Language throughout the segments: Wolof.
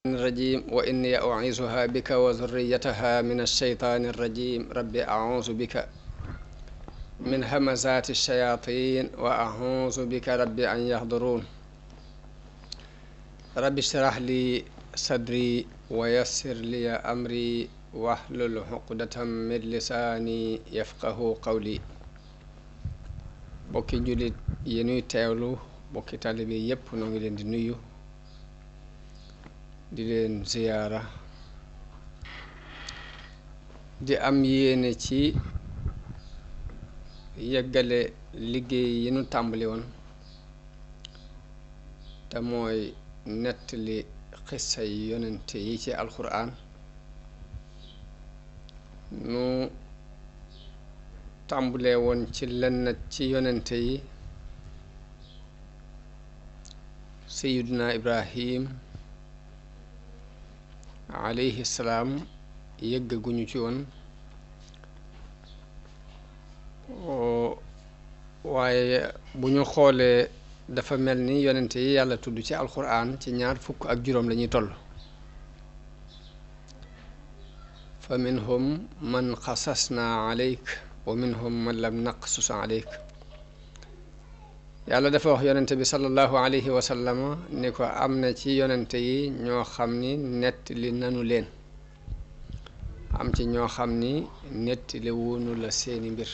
الرجيم وإني أعيذها بك وذريتها من الشيطان الرجيم رب أعوذ بك من همزات الشياطين وأعوذ بك رب أن يحضرون رب اشرح لي صدري ويسر لي أمري واحلل عقدة من لساني يفقه قولي bokki julit yi ñuy teewlu bokki taalibe yépp noo ngi leen di nuyu di leen ziyaara di am yéene ci yeggale liggéey yi nu tàmbali woon te mooy nettali xissa yi yonente yi ci alxuraan nu tàmbalee woon ci lenn ci yonente yi sayiduna ibrahim alayhi salaam yëggaguñu ci woon waaye bu ñu xoolee dafa mel ni yonente yi yàlla tudd ci alxuraan ci 25 lañuy toll fa minhum man xasasna aleyk wa minhum man lam naqsus aleyk yàlla dafa wax yonente bi sallallahu alayhi wa sallama ni ko am na ci yonente yi ñoo xam ni nettali nanu leen am ci ñoo xam ni nettali wunu la seeni mbir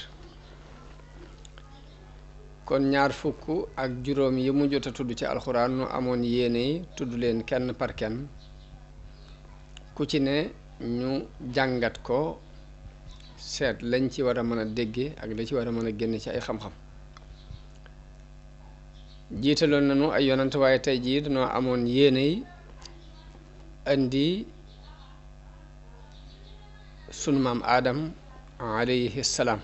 kon 25 yi mu jot a tudd ci alxuraan nu amoon yéene yi tudd leen kenn par kenn ku ci ne ñu jàngat ko seet lañ ci war a mën a dégge ak la ci war a mën a génn ci ay xam-xam jiitaloon nañu ay yonant waaye tey jii dañoo amoon yéene yi indi sunu maam aadam alayhi salaam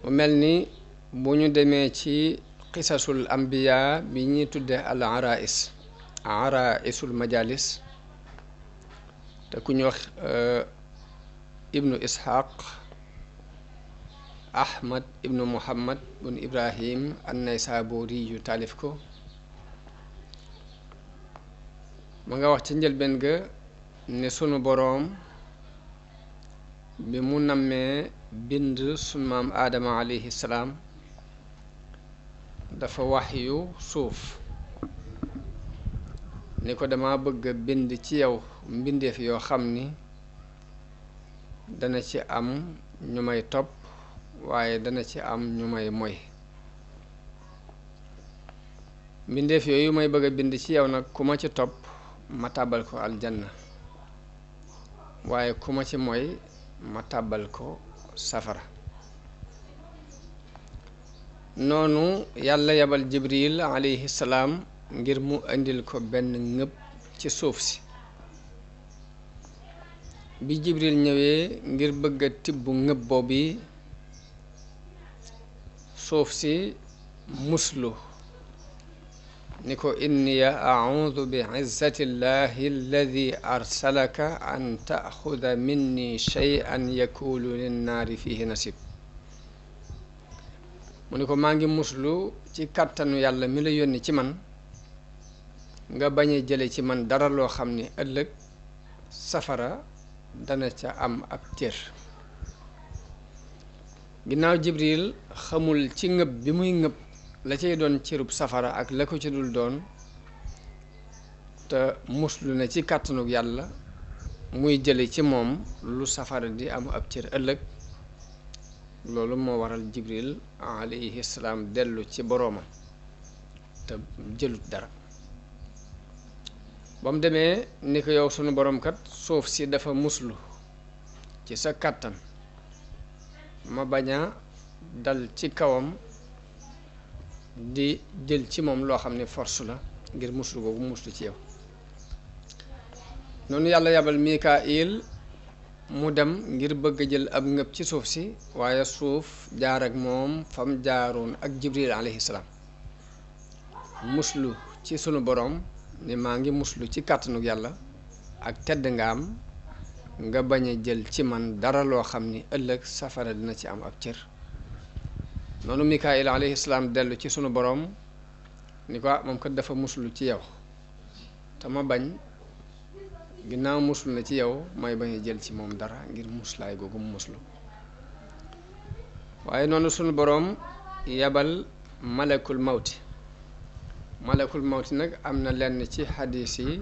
mu mel ni bu ñu demee ci qisasul ambiya bi ñuy tudde al araisul majalis te ku ñu wax ibnu ishaq ahmad ibnu muhammad bun ibrahim an-naysaburi yu taalif ko ma nga wax ci njëlbeen ga ne sunu boroom bi mu nammee bind sunu maam aadama alayhi salaam dafa wax yu suuf ni ko dama bëgg a bind ci yow mbindeef yoo xam ni dana ci am ñu may topp waaye dana ci am ñu may moy mbindeef yooyu may bëgg a bind ci yow nag ku ma ci topp ma tàbbal ko aljanna waaye ku ma ci moy ma tàbbal ko safara noonu yàlla yabal jibril alayhi salaam ngir mu indil ko benn ngëb ci suuf si bi jibril ñëwee ngir bëgg a tibb ngëb boobu suuf si muslu ni ko inni a'udhu bi izzati llahi alladi arsalaka an ta'khudha minni shay'an yakulu linnaari fihi nasib mu ni ko maa ngi muslu ci kàttanu yàlla mi la yónni ci man nga bañ a jële ci man dara loo xam ni ëllëg safara dana ca am ab cër ginnaaw jibril xamul ci ngëb bi muy ngëb la cay doon cërub safara ak la ko ci dul doon te muslu na ci kàttanug yàlla muy jële ci moom lu safara di am ab cër ëllëg loolu moo waral jibril alayhi salaam dellu ci boroomam te jëlut dara ba mu demee ni ko yow sunu boroom kat suuf si dafa muslu ci sa kàttan ma bañ a dal ci kawam di jël ci moom loo xam ne force la ngir muslu googu muslu ci yow noonu yàlla yabal Mikaayil mu dem ngir bëgg a jël ab ngëb ci suuf si waaye suuf jaar ak moom fam jaaroon ak jibril alayhi salaam muslu ci sunu boroom ni maa ngi muslu ci kàttanu yàlla ak tedd nga am nga bañ a jël ci man dara loo xam ni ëllëg safara dina ci am ab cër noonu Mikaayil alayhi salaam dellu ci sunu boroom ni ko moom kat dafa muslu ci yow te ma bañ ginnaaw muslu na ci yow may bañ a jël ci moom dara ngir muslaay googu mu muslu waaye noonu sunu boroom yabal malakul mawti nag am na lenn ci xadis yi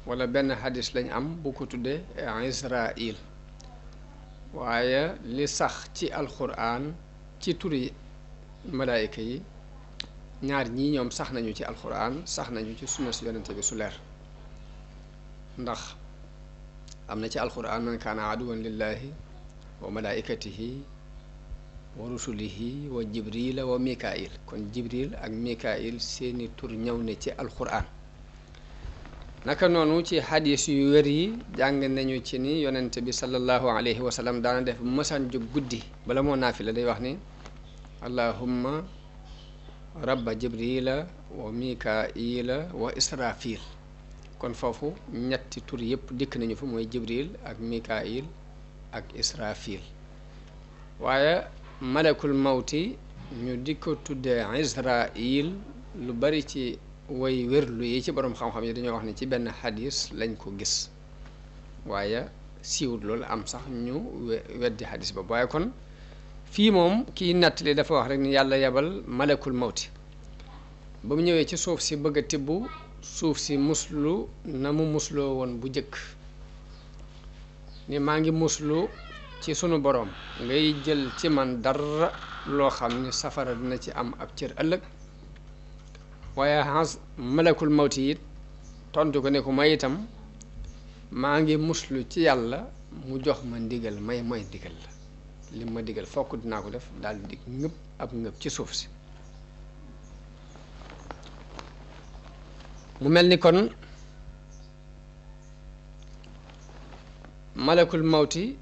wala benn xadis lañ am bu ko tuddee Israil waaye li sax ci alxuraan ci turi malaayika yi ñaar ñii ñoom sax nañu ci alxuraan sax nañu ci sunna si yonente bi su leer ndax am na ci alxuraan man kaana aduwan lillahi wa malaikatihi wa rusulihi wa jibrila wa mikail kon jibril ak mikail seeni tur ñëw ne ci alxuraan naka noonu ci xadis yu wér yi jàng nañu ci ni yonente bi sallallahu alayhi wa sallam daana def mësaan jóg guddi bala moo naafila day wax ni allahumma rabba jibrila wa mikaila wa israfil kon foofu ñetti tur yëpp dikk nañu fa mooy jibril ak mikail ak israfil waaye malakul mawti ñu di ko tuddee Israil lu bari ci way wérlu yi ci borom xam-xam yi dañoo wax ne ci benn xadis lañ ko gis waaye siiwut loolu am sax ñu weddi xadis ba waaye kon fii moom kii nettali dafa wax rek ni yàlla yebal malakul mawti ba mu ñëwee ci suuf si bëgg a tibb suuf si muslu na mu musloo woon bu jëkk ni maa ngi muslu ci sunu boroom ngay jël ci man dara loo xam ni safara dina ci am ab cër ëllëg waaye xas malakul mawti it tontu ko ne ko may itam maa ngi muslu ci yàlla mu jox ma ndigal may ndigal la li ma digal fokk dinaa ko def daal di ngëb ab ngëb ci suuf si mu mel ni kon malakul mawti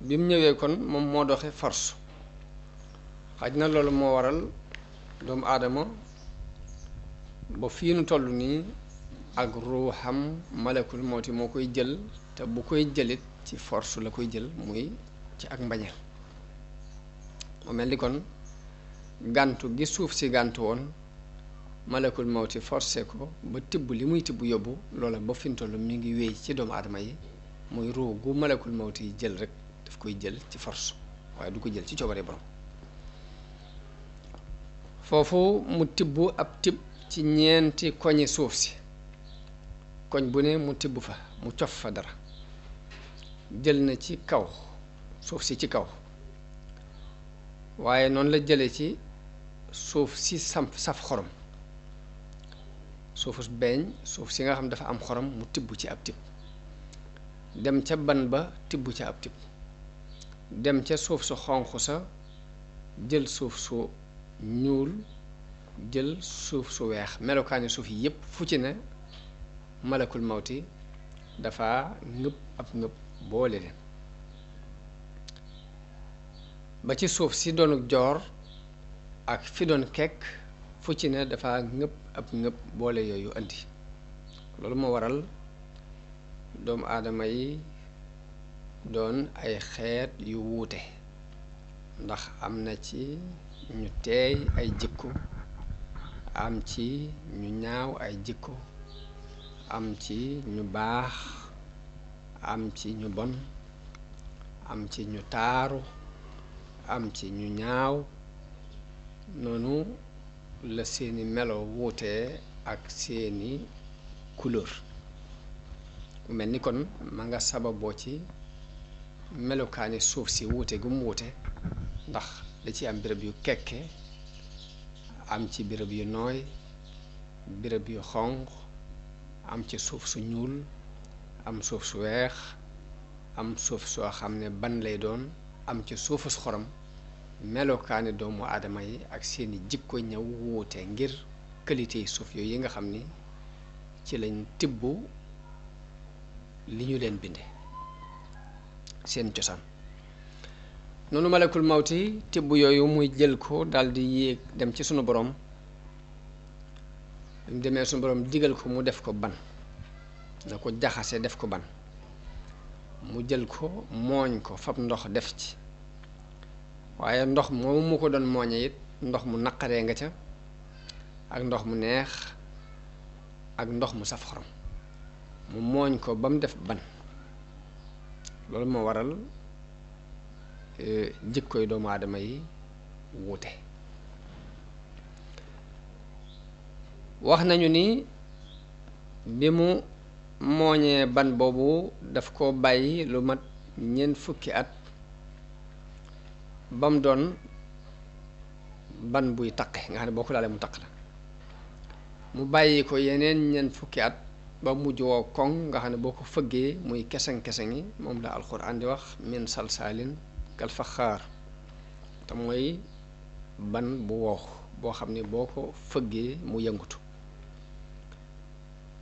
bi mu ñëwee kon moom moo doxe force xaj na loolu moo waral doomu aadama ba fii nu toll nii ak ruuxam malakul mawti moo koy jël te bu koy jëlit ci force la koy jël muy ci ak mbañeel mu mel ni kon gàntu gi suuf si gàntu woon malakul mawti forcé ko ba tibb li muy tibb yóbbu loola ba fi mu toll mi ngi wéy ci doomu aadama yi muy ruu gu malakul mawti yi jël rek daf koy jël ci force waaye du ko jël ci coobare borom foofu mu tibb ab tibb ci ñeenti koñi suuf si koñ bu ne mu tibb fa mu cof fa dara jël na ci kaw suuf si ci kaw waaye noonu la jële ci suuf si saf xorom suufus beeñ suuf si nga xam dafa am xorom mu tibb ci ab tibb dem ca ban ba tibb ca ab tibb dem ca suuf su xonq sa jël suuf su ñuul jël suuf su weex melokaani suuf yi yépp fu ci ne malakul mawti dafa ngëb ab ngëb boole leen ba ci suuf si doonu joor ak fi doon kekk fu ci ne dafa ngëb ab ngëb boole yooyu andi loolu moo waral doomu aadama yi doon ay xeet yu wuute ndax am na ci ñu teey ay jikko am ci ñu ñaaw ay jikko am ci ñu baax am ci ñu bon am ci ñu taaru am ci ñu ñaaw noonu la seeni melo wuute ak seeni couleur mu mel ni kon ma nga sababoo ci melokaani suuf si wuute gu mu wuute ndax da ci am béréb yu kekke am ci béréb yu nooy béréb yu xonq am ci suuf su ñuul am suuf su weex am suuf soo xam ne ban lay doon am ci suufu su xorom melokaani doomu aadama yi ak seeni jikko ñëw wuute ngir qualité yi suuf yooyu yi nga xam ni ci lañ tibb li ñu leen binde seen cosaan noonu malakul mawti tibb yooyu muy jël ko daldi yéeg dem ci sunu borom mu demee sunu borom digal ko mu def ko ban na ko jaxase def ko ban mu jël ko mooñ ko fab ndox def ci waaye ndox moomu mu ko doon mooñe it ndox mu naqaree nga ca ak ndox mu neex ak ndox mu saf xorom mu mooñ ko ba mu def ban loolu moo waral jikkoy doomu aadama yi wuute wax nañu ni bi mu mooñee ban boobu daf ko bàyyi lu mat ñeent fukki at ba mu doon ban buy taqe nga xam ne boo ko laalee mu taq la mu bàyyi ko yeneen ñeent fukki at ba mujj woo koŋ nga xam ne boo ko fëggee muy keseng-keseng yi moom la alxuraan di wax min salsaalin kal faxaar te mooy ban bu wow boo xam ne boo ko fëggee mu yëngutu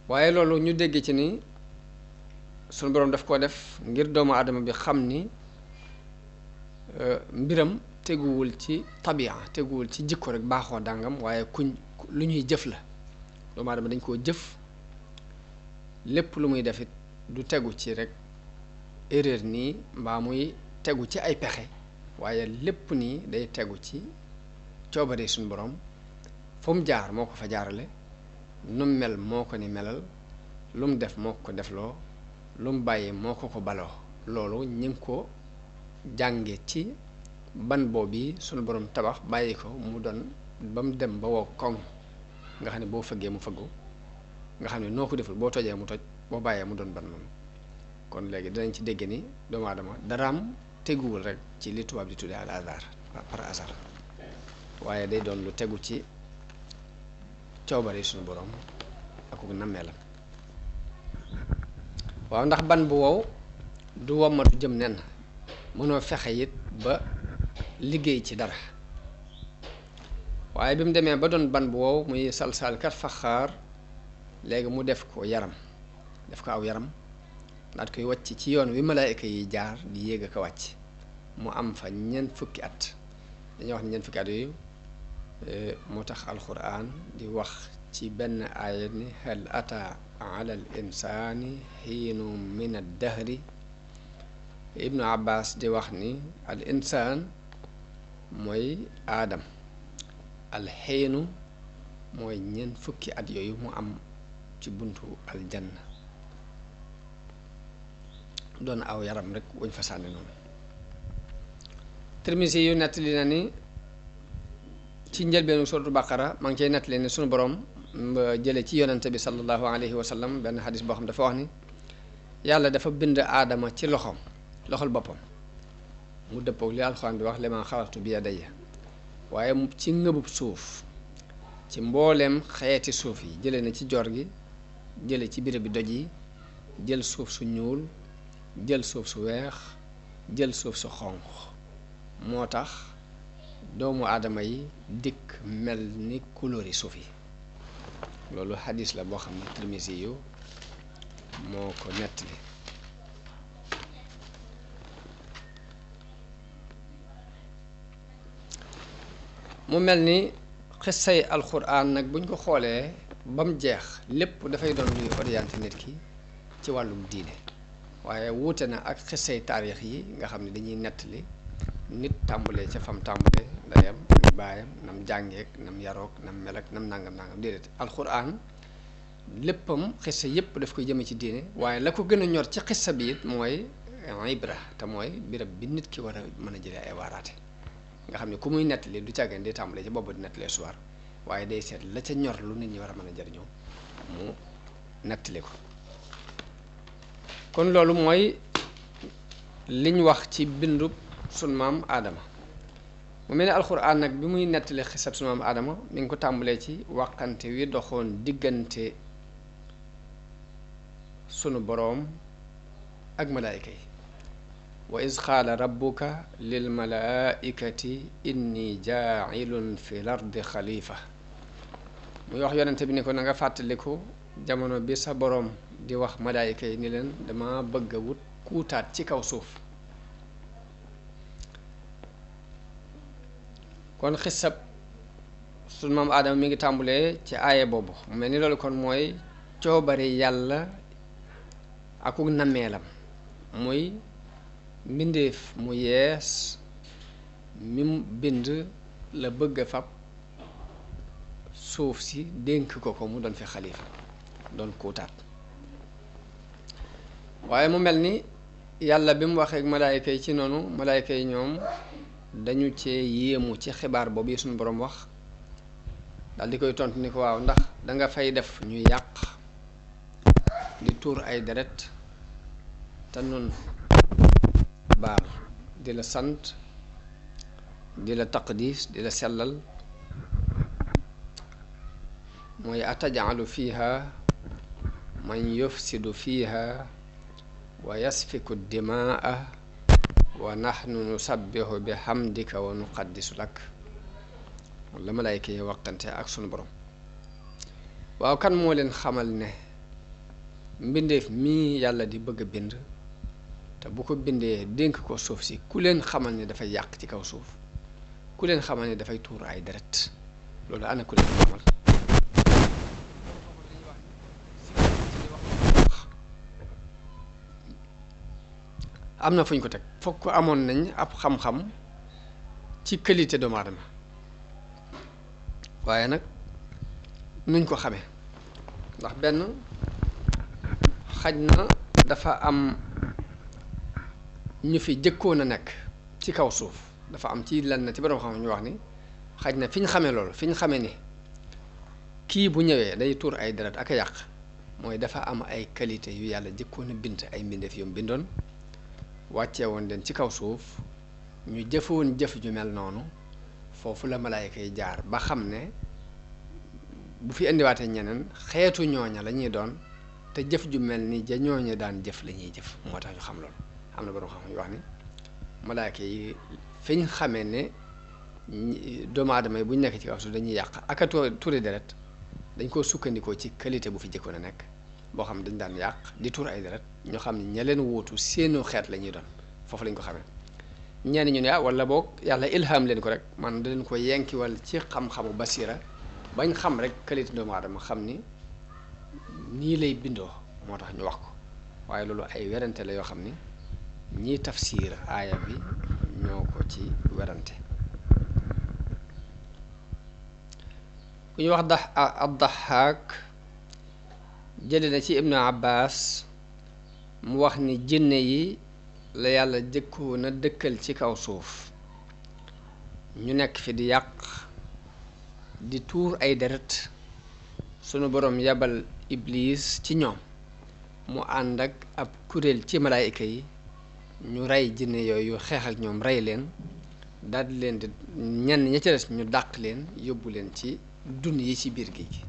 waaye loolu ñu dégg ci ni sunu boroom daf koo def ngir doomu aadama bi xam ni mbiram teguwul ci tabia teguwul ci jikko rek baaxoo dàngam waaye lu ñuy jëf la doomu aadama dañ koo jëf lépp lu muy defit du tegu ci rek erreur nii mbaa muy tegu ci ay pexe waaye lépp nii day tegu ci coobare suñu borom fu mu jaar moo ko fa jaarale lu mu mel moo ko ni melal lu mu def moo ko defloo lu mu bàyyi moo ko baloo loolu ñu ngi ko jànge ci ban boobu suñu borom tabax bàyyi ko mu doon ba mu dem ba wow koŋ nga xam ne boo fëggee mu fëggu nga xam ne noo ko deful boo tojee mu toj boo bàyyee mu doon ban moom kon léegi dinañ ci dégg ni doomu aadama daraam teguwul rek ci li tubaab di tuddee al hasard par hasard waaye day doon lu tegu ci coobare suñu borom ak ku nammeelam waaw ndax ban bu wow du wommatu jëm nen mënoo fexe it ba liggéey ci dara waaye bi mu demee ba doon ban bu wow muy salsal kat faxaar léegi mu def ko yaram def ko aw yaram daat koy wàcc ci yoon wi malaayika yi jaar di yéeg ak a wàcc mu am fa ñeent fukki at dañuy wax ni ñeent fukki at yooyu moo tax alquran di wax ci benn aaya ni hal ata ala al insani xiinu min ad dahri ibnu abbas di wax ni al insaan mooy aadam al xiinu mooy ñeent fukki at yooyu mu am ci buntu aljanna doon aw yaram rek wuñ fa sànni noonu Tirmisi yu nettali na ni ci njëlbeenu suratu baqara maa ngi cay nettali ne sunu borom jële ci yonante bi sallallahu alayhi wa sallam benn xadis boo xam dafa wax ni yàlla dafa bind aadama ci loxol boppam mu dëppoog li alxuraan bi wax li ma xalaqtu bi yadayya waaye ci ngëbub suuf ci mbooleem xeeti suuf yi jële na ci jor gi jële ci béréb bi doj yi jël suuf su ñuul jël suuf su weex jël suuf su xonq moo tax doomu aadama yi dikk mel ni couleur yi suuf yi loolu xadis la boo xam ne Tirmisi yu moo ko nettali mu mel ni xissay alxuraan nag buñ ko xoolee ba mu jeex lépp dafay doon luy orienté nit ki ci wàllum diine waaye wuute na ak xissay taarix yi nga xam ne dañuy nettali nit tàmbulee ca fam tàmbulee ndeyam ak baayam nam jàngeek nam yarook nam mel ak nam nangam déedéet alxuraan léppam xissa yépp daf koy jëme ci diine waaye la ko gën a ñor ci xissa bi it mooy ibra te mooy birab bi nit ki war a mën a jëlee ay waaraate nga xam ne ku muy nettali du càggeen day tàmbalee ca boobu di nettalee soir waaye day seet la ca ñor lu nit ñi war a mën a jariñoo mu nettali ko kon loolu mooy liñ wax ci bindu sunu maam aadama mu mel ne alxuraan nag bi muy nettali xisab sunu maam aadama mi ngi ko tàmbalee ci wàqante wi doxoon diggante sunu boroom ak malaayika yi wa iz qaala rabbuka lil malaaikati inni jaacilun fi l ardi xalifa muy wax yonente bi ni ko na nga fàttaliku jamono bi sa boroom di wax malaayika yi ni leen dama bëgg a wut kuutaat ci kaw suuf kon xisab sunu maam aadama mi ngi tàmbulee ci aaye boobu mu mel ni loolu kon mooy coobare yàlla akuk nammeelam muy mbindeef mu yees mi mu bind la bëgg a fab suuf si dénk ko mu doon fi xalifa doon kuutaat. waaye mu mel ni yàlla bi mu waxee ak malaayka yi ci noonu malaayka yi ñoom dañu cee yéemu ci xibaar boobu yi suñu boroom wax dal di koy tontu ni ko waaw ndax danga fay def ñuy yàq di tuur ay deret te nun baal di la sant di la taqdis di la sellal mooy atajalu fiha man yufsidu fiha wa yasfiku dimaa wa nahnu nusabbihu bi hamdika wa nuqaddisu lak la malaayka yi waxtante ak sunu borom. waaw kan moo leen xamal ne mbindeef mii yàlla di bëgg a bind te bu ko bindee dénk ko suuf si ku leen xamal ne dafay yàq ci kaw suuf ku leen xamal ne dafay tuur ay deret loolu ana ku leen xamal. am na fu ñu ko teg fokk amoon nañ ab xam-xam ci qualité doomu aadama waaye nag nuñ ko xamee ndax benn xaj na dafa am ñu fi jëkkoon a nekk ci kaw suuf dafa am ci lenn ci borom xam ñu wax ni xaj na fi ñu xamee loolu fi ñu xamee ni kii bu ñëwee day tuur ay deret ak a yàq mooy dafa am ay qualité yu yàlla jëkkoon a bind ay mbindeef yu mu bindoon wàccee woon leen ci kaw suuf ñu jëfoon jëf ju mel noonu foofu la malaayka yi jaar ba xam ne bu fi indiwaatee ñeneen xeetu ñooña la ñuy doon te jëf ju mel ni ja ñooña daan jëf la ñuy jëf moo tax ñu xam loolu. am na borom xam ñu wax ni malaayka yi fi ñu xamee ne doomu aadama yi bu ñu nekk ci kaw suuf dañuy yàq ak a tuuri deret dañ koo sukkandikoo ci qualité bu fi jëkkoon a nekk boo xam dañ daan yàq di tuur ay deret ñoo xam ne ña leen wóotu seenu xeet la ñuy doon foofu lañ ko xamee. ñenn ñu ne wala boog yàlla ilham leen ko rek man da leen ko yenkiwal ci xam-xamu basira bañ xam rek qualité doomu aadama xam ni nii lay bindoo moo tax ñu wax ko waaye loolu ay werante la yoo xam ni ñii tafsir aaya bi ñoo ko ci werante. ku ñu wax ad-Dahhaak jële na ci Ibnu Abbas mu wax ni jinne yi la yàlla jëkkoon a dëkkal ci kaw suuf ñu nekk fi di yàq di tuur ay deret sunu boroom yabal iblis ci ñoom mu ànd ak ab kuréel ci malaayika yi ñu rey jinne yooyu xeex ak ñoom rey leen daldi leen di ñenn ña ca des ñu dàq leen yóbbu leen ci dun yi ci biir géej gi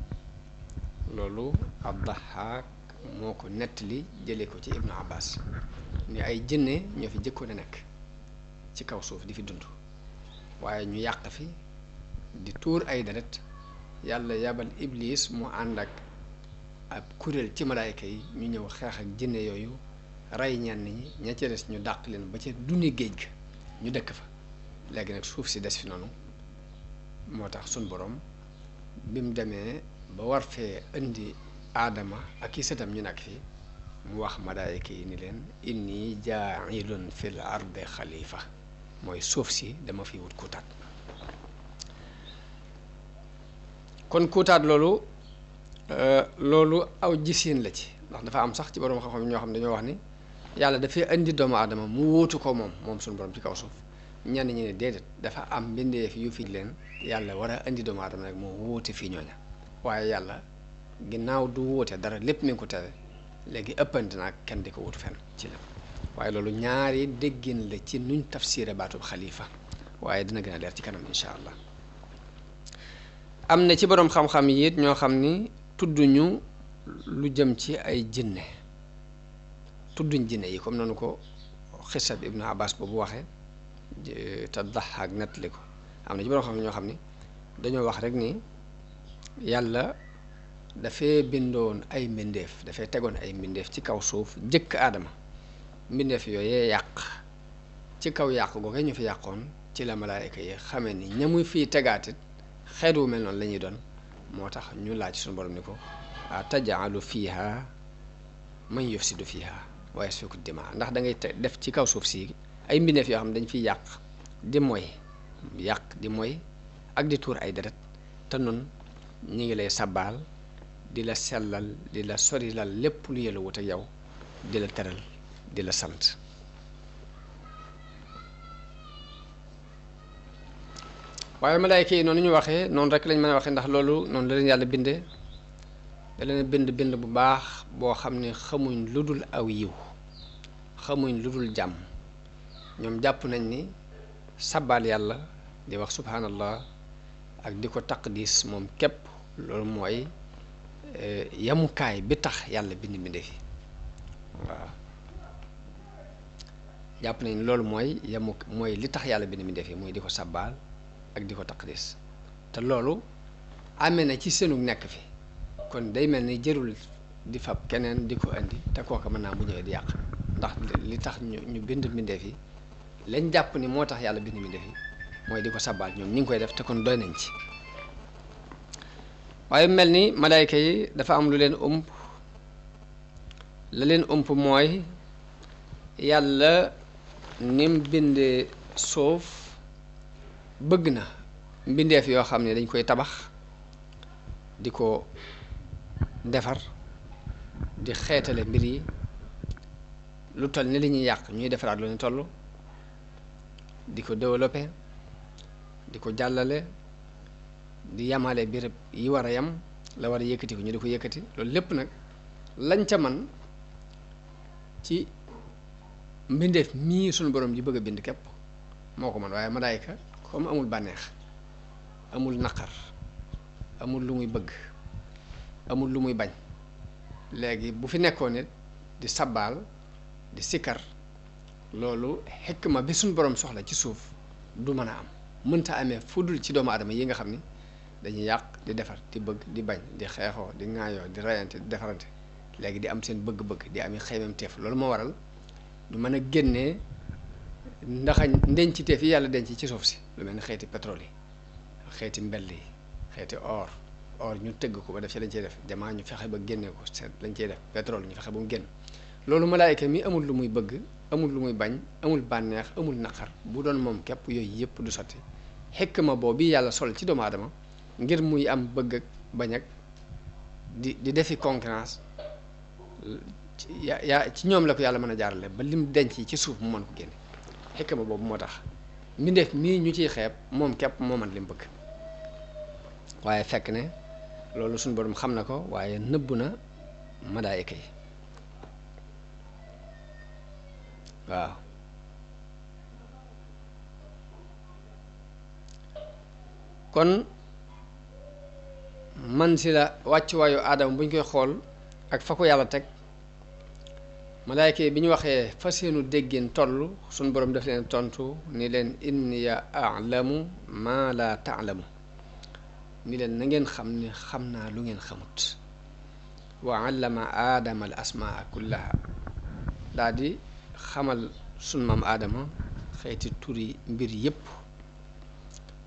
loolu ad-Dahhaak moo ko nettali jële ko ci Ibnu Abbas ni ay jinne ñoo fi jëkkoon a nekk ci kaw suuf di fi dund waaye ñu yàq fi di tuur ay deret yàlla yabal iblis mu ànd ak ab kuréel ci malaayka yi ñu ñëw xeex ak jinne yooyu rey ñenn ñi ña ca des ñu dàq leen ba ca duni géej ga ñu dëkk fa léegi nag suuf si des fi noonu moo tax suñ borom bi mu demee ba war fee indi aadama ak i sëtam ñu nekk fii mu wax malaayka yi ni leen inni jaa'ilun fil ardi xalifa mooy suuf si dama fi wut kuutaat. kon kuutaat loolu aw gisiin la ci ndax dafa am sax ci borom xam-xam ñoo xam dañoo wax ni yàlla dafay indi doomu aadama mu wóotu ko moom suñu borom ci kaw suuf ñenn ñi ne déedéet dafa am mbindeef yu fi leen yàlla war a indi doomu aadama rek moo wóote fii ñooña waaye yàlla ginnaaw du wóote dara lépp mi ngi ko tere léegi ëppante naag kenn di ko wutu fenn ci la waaye loolu ñaari déggin la ci nuñ tafsiré baatub xalifa waaye dina gën a leer ci kanam incha allah. am na ci boroom xam-xam yi it ñoo xam ni tudduñu lu jëm ci ay jinne tudduñ jinne yi comme noonu ko xisab Ibnu Abbas boobu waxee te Dahhaak nettali ko am na ci boroom xam ñoo xam ni dañoo wax rek ni yàlla dafay bindoon ay mbindeef dafay tegoon ay mbindeef ci kaw suuf jëkk aadama mbindeef yooyee yàq ci kaw yàq googu ñu fi yàqoon ci la malaayka yi xamee ni ñamuy fii tegaatit xeet wu mel noonu la ñuy doon moo tax ñu laaj suñu borom ni ko taj'alu fiiha man yufsidu fiiha wa yasfiku dimaa ndax da ngay def ci kaw suuf si ay mbindeef yoo xam ne dañ fiy yàq di moy ak di tuur ay deret te noonu ñi ngi lay sabbaal di la sellal di la sorilal lépp lu yella wut ak yow di la teral di la sant waaye malaayka yi noonu ñu waxee noonu rek lañ mën a waxee ndax loolu noonu la leen yàlla bindee da leen bind bu baax boo xam ne xamuñ lu dul aw yiw xamuñ lu dul jàmm ñoom jàpp nañ ni sabbaal yàlla di wax subhanallah ak di ko taqdis moom képp loolu mooy yamukaay bi tax yàlla bind mbindeef yi waaw jàpp nañ loolu mooy li tax yàlla bind mbindeef yi mooy di ko sabbaal ak di ko taqdis te loolu amee na ci seenu nekk fi kon day mel ni jërul di fab keneen di ko indi te kooka mën naa bu ñëwee di yàq ndax li tax ñu bind mbindeef yi lañ jàpp ni moo tax yàlla bind mbindeef yi mooy di ko sabbaal ñoom ñi ngi koy def te kon doy nañ ci waaye mel ni malaayka yi dafa am lu leen la leen mooy yàlla nim bindee suuf bëgg na mbindeef yoo xam ne dañ koy tabax di ko defar di xeetale mbir yi lu toll ni li ñuy yàq ñuy defaraat lu ñu toll di ko développé di ko jàllale di yamale béréb yi war a yam la war a yëkkati ko ñu di ko yëkkati loolu lépp nag lañ ca man ci mbindeef mii sunu borom ji bëgg a bind képp moo ko man waaye malaayka comme amul bànneex amul naqar amul lu muy bëgg amul lu muy bañ léegi bu fi nekkoon nit di sabbaal di sikkar loolu xikma bi suñ borom soxla ci suuf du mën a am mënta amee fu dul ci doomu aadama yi nga xam ni dañuy yàq di defar di bëgg di bañ di xeexoo di ŋaayoo di rayante di defarante léegi di am seen bëgg-bëgg di ami xeymam teef loolu moo waral du mën a génnee ndaxañ ndenciteef yi yàlla denc ci suuf si lu mel ni xeeti pétrole yi xeeti mbell yi xeeti or ñu tëgg ko ba def ci lañ cey def jamaa ñu fexe ba génne ko seet lañ cey def pétrole ñu fexe ba mu génn loolu malaayka mi amul lu muy bëgg amul lu muy bañ amul bànneex amul naqar bu doon moom képp yooyu yëpp du sotti xikma boobu yàlla sol ci doomu aadama ngir muy am bëgg ak bañ ak di defi concurrence ci ñoom la ko yàlla mën a jaarale ba lim denc ci suuf mu mën ko génne xikma boobu moo tax mbindeef mii ñu ciy xeeb moom képp moo man lim bëgg waaye fekk ne loolu suñu borom xam na ko waaye nëbb na malaayika yi waaw kon man si la wàccuwaayu aadama bu ñu koy xool ak fa ko yàlla teg malaayka yi bi ñu waxee fa seenu déggin toll suñ borom daf leen tontu ni leen inni a'lamu ma la ta'lamu ni leen na ngeen xam ni xam naa lu ngeen xamut wa allama aadama al asmaa kullaha daa di xamal sun maam aadama xeeti turi mbir yépp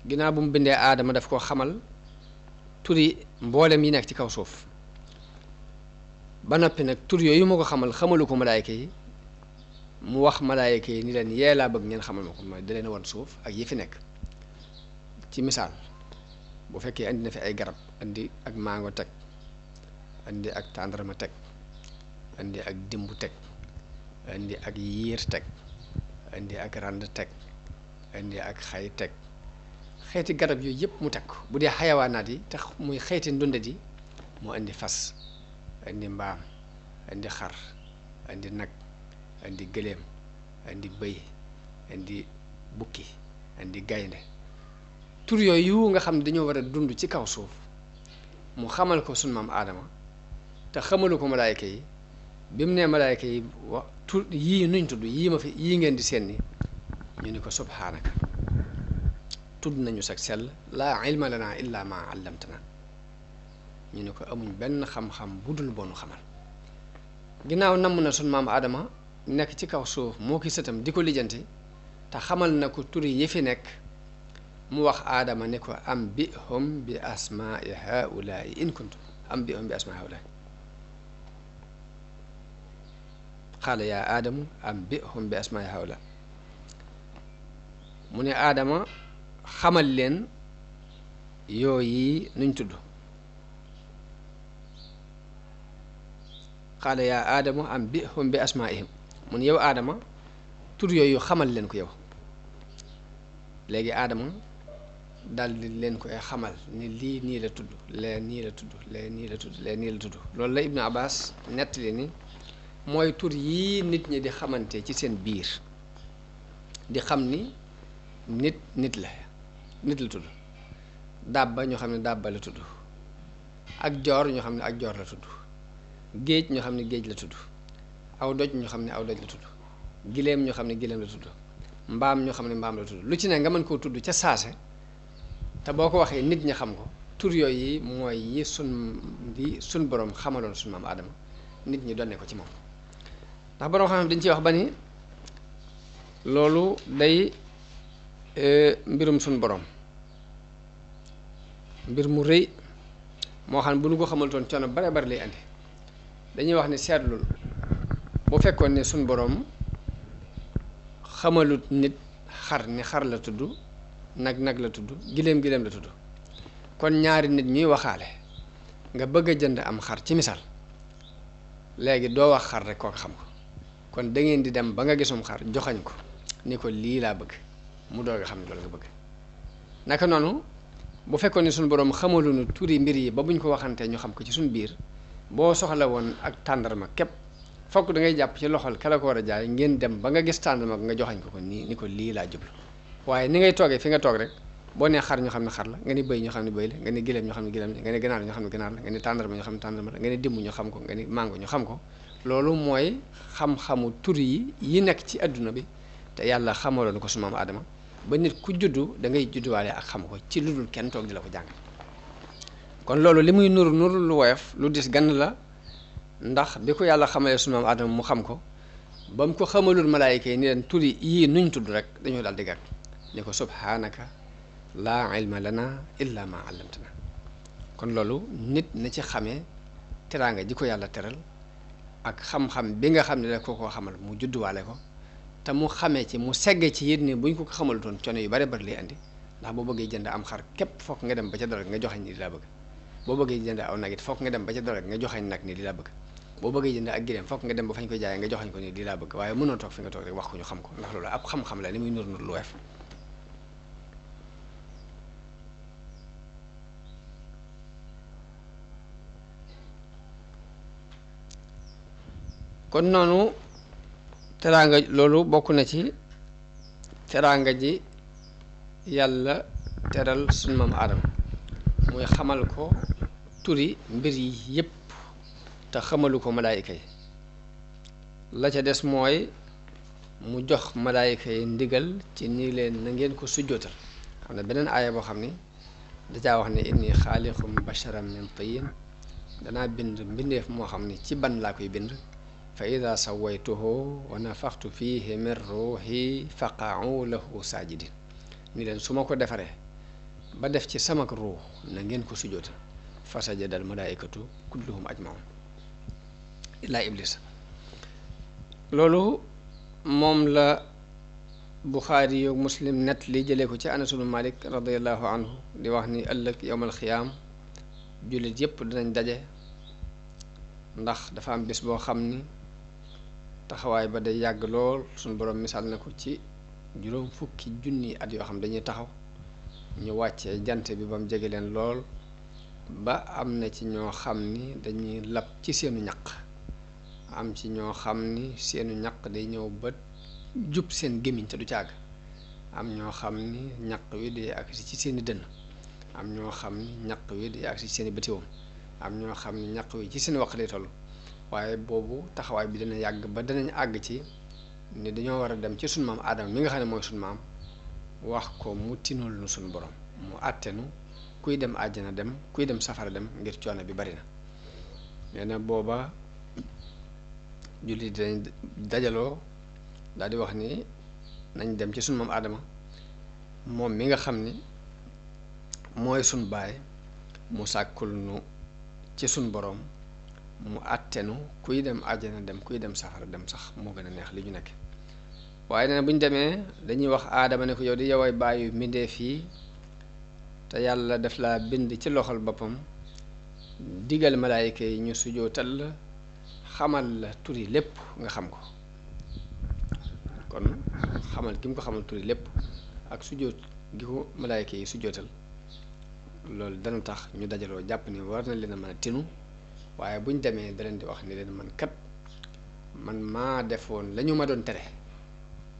ginnaaw bu mu bindee aadama daf koo xamal turi mboolem yi nekk ci kaw suuf ba noppi nag tur yooyu ma ko xamal xamalu ko malaayka yi mu wax malaayka yi ni leen yee laa bëgg ngeen xamal ma ko mooy da leen wan suuf ak yi fi nekk ci misaal bu fekkee andi na fi ay garab andi ak mango teg andi ak tàndarma teg andi ak dimbu teg andi ak yiir teg andi ak rand teg andi ak xay teg xeeti garab yooyu yëpp mu teg ko bu dee xayawaanaat yi te muy xeeti ndundat yi mu andi fas andi mbaam andi xar andi nag andi gëléem andi bëy andi bukki andi gaynde tur yooyu nga xam ne dañoo war a dund ci kaw suuf mu xamal ko sunu maam aadama te xamalu ko malaayka yi bi mu nee malaayka yi wa tur yii nuñ tudd yii ngeen di seen ni ñu ni ko subhaanaka tudd nañu sag sell laa ilma lana illa ma allamtana ñu ne ko amuñ benn xam-xam bu dul boonu xamal ginnaaw namm na sunu maam aadama nekk ci kaw suuf moo ki sëtam di ko lijjanti te xamal na ko turi yi fi nekk mu wax aadama ne ko am bi hum bi asmaai haulaai in kuntum am bi hum bi asmaai haulaai xaala yaa aadamu am bi hum bi asmaai haula mu ne aadama xamal leen yooyu nuñ tudd qaala yaa aadama ambihum bi asmaihim mun yow aadama tur yooyu xamal leen ko yow. léegi aadama daal di leen koy xamal ni lii nii la tudd lee nii la tudd lee nii la tudd lee nii la tudd loolu la Ibnu Abbas nettali ni mooy tur yii nit ñi di xamante ci seen biir di xam ni nit la tudd. dàbba ñoo xam ne dàbba la tudd, ak joor ñoo xam ne ak joor la tudd, géej ñoo xam ne géej la tudd, aw doj ñoo xam ne aw doj la tudd, giléem ñoo xam ne giléem la tudd, mbaam ñoo xam ne mbaam la tudd. lu ci ne nga mën koo tudd ca saase te boo ko waxee nit ñi xam ko. tur yooyu mooy yi sun borom xamaloon sun maam Aadama nit ñi donne ko ci moom. ndax borom xam-xam dañ ciy wax ba ni loolu day mbirum sun borom, mbir mu rëy moo xam ne bu nu ko xamaltoon coono bare bare lay andi. dañuy wax ne seetlul bu fekkoon ne suñ boroom xamalut nit xar ni xar la tudd, nag la tudd, giléem la tudd, kon ñaari nit ñuy waxaale nga bëgg a jënd am xar ci misaal, léegi doo wax xar rek kooku xam ko, kon da ngeen di dem ba nga gisum xar joxañ ko ni ko lii laa bëgg mu doog a xam ne loolu nga bëgg. naka noonu bu fekkoon ne suñu boroom xamaluñu turi mbir yi ba buñ ko waxantee ñu xam ko ci suñu biir, boo soxla woon ak tàndarma képp fokk da ngay jàpp ci loxol kala ko war a jaay ngeen dem ba nga gis tàndarma nga joxañ ko nii ni ko lii laa jublu. waaye ni ngay toogee fi nga toog rek boo nee xar ñu xam ne xar la, nga ni bëy ñu xam ne bëy la, nga ni gileem ñu xam ne gileem la, nga ni ganaar ñu xam ne ganaar la, nga ni tàndarma ñu xam ne tàndarma la, nga ni dimb ñu xam ko, nga ni mango ñu xam ko. loolu mooy xam-xamu tur yi nekk ci adduna bi te yàlla xamaloon ko su maam Aadama ba nit ku juddu da ngay judduwaale ak xam ko ci lu dul kenn toog di la ko jàng. kon loolu li muy nuru lu woyof lu dis gann la, ndax bi ko yàlla xamalee sunu maam Aadama mu xam ko ba mu ko xamalul malaayika yi ni leen turi yii nuñ tudd rek dañoo daal di gàgg ni ko subhaanaka laa ilma lana illa ma allamtana. kon loolu nit na ci xamee teraanga ji ko yàlla teral ak xam-xam bi nga xam ne rek koo xamal mu judduwaale ko te mu xamee ci mu segge ci yit ni buñ ko xamalutoon coono yu bare bari lay andi. ndax boo bëggee jënd am xar képp fokk nga dem ba ca dara nga joxañ ni di laa bëgg, boo bëggee jënd aw nag it fokk nga dem ba ca dara nga joxañ nag ni di laa bëgg, boo bëggee jënd ak gileem fokk nga dem ba fañ koy jaayee nga joxañ ko ni di laa bëgg. waaye mënoo toog fi nga toog rek wax ko ñu xam ko, ndax loolu ab xam-xam la ni muy nur lu weef. kon noonu teraanga loolu bokk na ci teraanga ji yàlla teral sunu maam Aadama muy xamal ko turi mbir yi yépp te xamalu ko malaayika yi. la ca des mooy mu jox malaayika yi ndigal ci nii leen na ngeen ko sujjootal. xam ne beneen aaya boo xam ni dacaa wax ne inni xaaliqum basharan min tiin, danaa bind mbindeef moo xam ni ci ban laa koy bind. fa ida sawaytuhu wa nafaxtu fihi min ruuxi faqa'u lahu saajidin, ni leen su ma ko defaree ba def ci sama ruux na ngeen ko sujjootal. fa sajada al malaikatu kulluhum ajmaun illaa iblis. loolu moom la Buxaari yu Muslim net li jëlee ko ci Anas ibnu Malik radiallahu anhu di wax ni ëllëg yowmal xiyaam jullit yépp dinañ daje, ndax dafa am bis boo xam ni taxawaay ba day yàgg lool. suñu borom misaal na ko ci juróom fukki junni at yoo xam dañuy taxaw ñu wàccee jant bi ba mu jege leen lool ba am na ci ñoo xam ni dañuy lab ci seenu ñaq, am ci ñoo xam ni seenu ñaq day ñëw ba jub seen gémmiñ te du càgg, am ñoo xam ni ñaq wi day agsi ci seeni dënn, am ñoo xam ni ñaq wi day agsi ci seeni bëtiwoom, am ñoo xam ni ñaq wi ci seen waq lay toll. waaye boobu taxawaay bi dana yàgg ba danañ àgg ci ni dañoo war a dem ci sunu maam Aadama mi nga xam ne mooy sunu maam wax ko mu tinul nu sunu borom mu àttenu kuy dem àjjana dem kuy dem safara dem ngir coono bi bari na. nee na booba jullit dañ dajaloo daal di wax ni nañ dem ci sunu maam Aadama moom mi nga xam ni mooy sunu baay mu sàkkul nu ci sunu borom mu àttenu kuy dem àjjana dem kuy dem safara dem sax moo gën a neex li ñu nekk. waaye nee na bu ñu demee dañuy wax Aadama ne ko yow di yoway bàyyi mbindeef yi te yàlla def laa bind ci loxol boppam, digal malaayika yi ñu sujootal la xamal la turi lépp nga xam ko kon xamal gi mu ko xamal turi lépp ak sujjóot gi ko malaayka yi sujjóotal loolu dana tax ñu dajaloo jàpp ni war na leen a mën a tinu waaye buñ demee da leen di wax ni leen man kat man maa defoon la ñu ma doon tere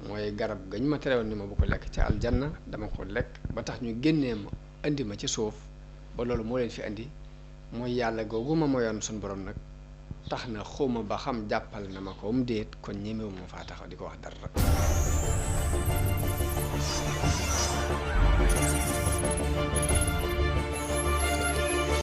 mooy garab gañ ma tere woon ni ma bu ko lekk ca aljanna dama ko lekk ba tax ñu génnee ma indi ma ci suuf ba loolu moo leen fi indi mooy yàlla googu ma moyoon suñ borom nag tax na xawma ba xam jàppal na ma ko mu déet kon ñemewu ma faa taxaw di ko wax dara